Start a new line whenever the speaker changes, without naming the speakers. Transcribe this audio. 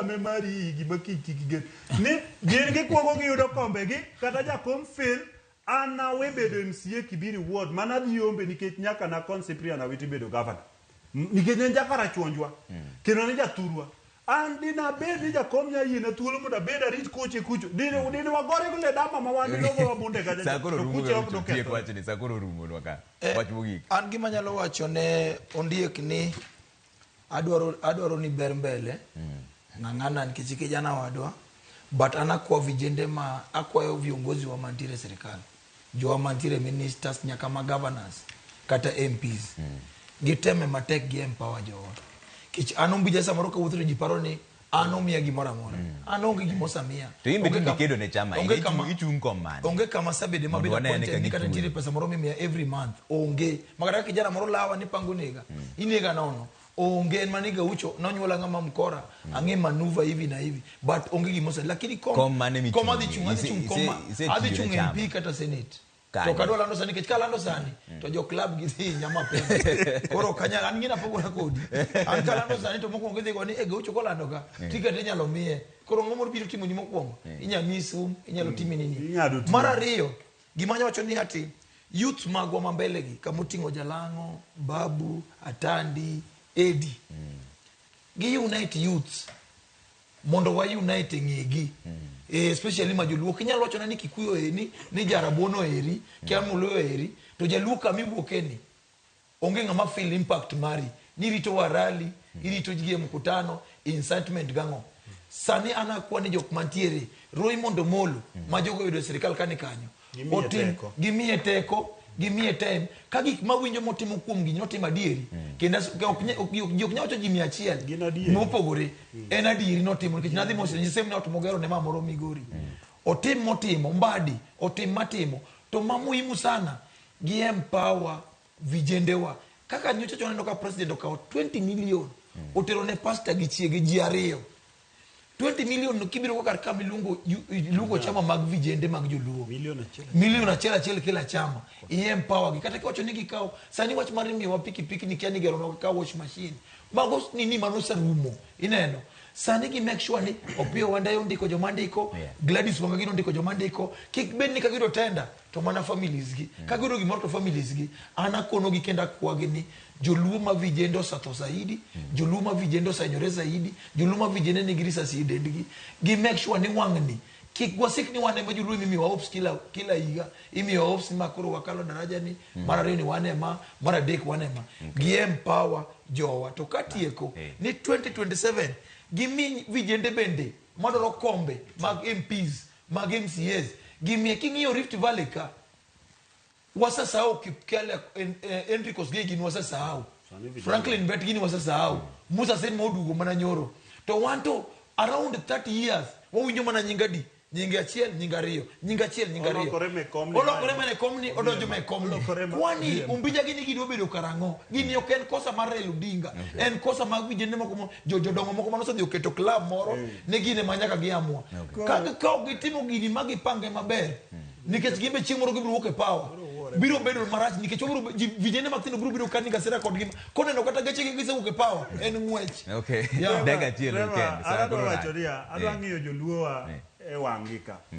Me mari gima kik kik gen ni gin gikuongo giyudo kombegi kata jakom fail. An nawe bedo MCA Kibiri Ward mana dhi yombe nikech nyaka nakony Cyprian Awiti bedo governor. Nikech ne en jakarachuonjwa kendo ne jathurwa. An dina bed ni jakom nya yiena thuolo mondo abed arit koche kucho. Dine wagore gi ledama ma wan dine ogowa bunde kacha
Saa koro
to
rumo
kuche ok
Gaucho, tiek
nokethore.
wachni, saa koro orumonwa ka. Wach mogik.
An gima anyalo wacho ne Ondiek ni adwaro adwaro ni ber mbele ng'ang'ana nikech kijana wadwa, but an akwa vijende ma akwayo viongozi wa mantiere e sirikal, jowa mantiere ministers nyaka ma governors kata MPs, giteme matek gi empower jowa kech an Ombija samoro kawuotho to ji paro ni an omiya gimoro amora, an onge gima osamiya.
To in be
Onge
tinde
kama-
ikedo ne chama
onge
ahinya,
kama-
ichung' kom mane?
Onge kama asebede
Mondo
mabedo
wane ane
appointed
ka
ni kata
gichung'.
nitiere pesa moro mimiya every month, onge. Makata ka kijana moro lawa ni pango nega, inega nono, onge. En mana ni Gaucho nonyuola ng'ama mkora, ang'e manuva hivi na hivi, but onge gima ose, lakini kom,
Kom mane michung'ie?
kom adhi chung', adhi chung' kom,
Ise-
adhi
isetiyo
chung'
ne chama.
MP kata Senate.
Kanye?
To ok adwa lando sani nikech kalando sani to jo club gidhi hinya mapema. Koro ok anyal, an ng'ina pogora kodi. An kalando sani to mokwongo gidhi go ni e Gaucho kolando ka, ticket inyalo miye. Koro ang'o moro biro timoni mokwongo? Inyalo miyi sum, inyalo timi nini.
Ing'ado timi.
Mar ariyo, gima anyalo wacho ni ati youth magwa ma mbele gi kamoting'o Jalang'o, Babu, Atandi, Edi. Gi unite youths mondo wa unite e ng'egi. Especially ma joluo. Ok inyal wachona ni Kikuyu eri, ni Jarabuon oeri, kia Muluo oeri, to jaluo kama iwuoke ni onge ng'ama feel impact mari. Ni irito wa rally, irito ji e mkutano, incitement gang'o. Sani an akwa ni jok mantiere, Roymond Omolo, ma jogo oyudo e sirikal ka ni kanyo.
Gimiye
Otim,
teko.
gimiye teko, gimiye time. Ka gik mawinjo motimo kuom gini notimo adieri. Kendo ji ok nyal wacho ji 100
Gin adieri.
mopogore. En adieri notimo nikech nadhi mos nyise ni ot mogero ne mamoro Migori. Otim motimo, Mbadi, otim matimo. To ma muhimu sana, gi empower vijendewa. Kaka nyocha chon aneno ka president okawo 20 million otero ne pastor gi chiege ji ariyo. 20 million no kibiro go kar kama iluongo iluongo chama mag vijende mag joluo.
Milion achiel.
Milion achiel achiel kila chama. I empower gi. Kata kiwacho ni gikawo, sani wach mar miyowa pikipiki ni kia ni gero nwa car wash machine. Mago nini mano oserumo. Ineno. Sani gi make sure ni Opiyo Wandayi ondiko joma ndiko, Gladys Wanga gino ondiko joma ndiko. Kik bed ni ka giyudo tender to mana families gi. Ka giyudo gimoro to families gi. An akono gi kendo akwagi ni joluo ma vijende osetho zaidi, joluo ma vijende osehinyore zaidi, joluo ma vijende nigi risasi e dendgi. Gi make sure ni wang'ni kik wasik ni wan ema joluo imiyowa hopes kila higa. Imiyowa hopes ni ma koro wakalo daraja ni, mar ariyo ni wan ema, mar adek wan ema. Gi empower jowa. To katieko ni 2027 gimi vijende bende madwaro kombe mag MPs, mag MCAs. Gimiye king'iyo Rift Valley ka, wasesahau Kipkele, Henry Kosgei gini wasesahau.
Sani vijana.
Franklin Bet gini wasesahau. Musa Sen ma oduogo mana nyoro. To wan to around 30 years wawinjo mana nying adi? Nying achiel, nying ariyo, nying achiel, nying ariyo.
Olokore me komni.
Olokore mana e komni, odonjo ma e komni.
Olokore ma-
Kwani
odhi e-
Umbija gini gidwa bedo karang'o? Gini ok en kosa mar Raila Odinga. En kosa mag vijende moko mo- jodongo moko mane osedhi oketo club moro ne gine ma nyaka giamua. Ka ok gitimo gini ma gipange maber, nikech gin be chieng' moro gibiro wuok e power. Biro bedo marach nikech wabiro vijende mathindo biro biro kani gasera kod gima. Koneno kata geche gi gisewuok e power, en ng'wech.
Okay.
Yeah.
Dakika achiel
Trevor,
weekend.
an
Saa
adwa
koro
wacho
rach.
niya, adwa ng'iyo joluowa e wang'gi ka.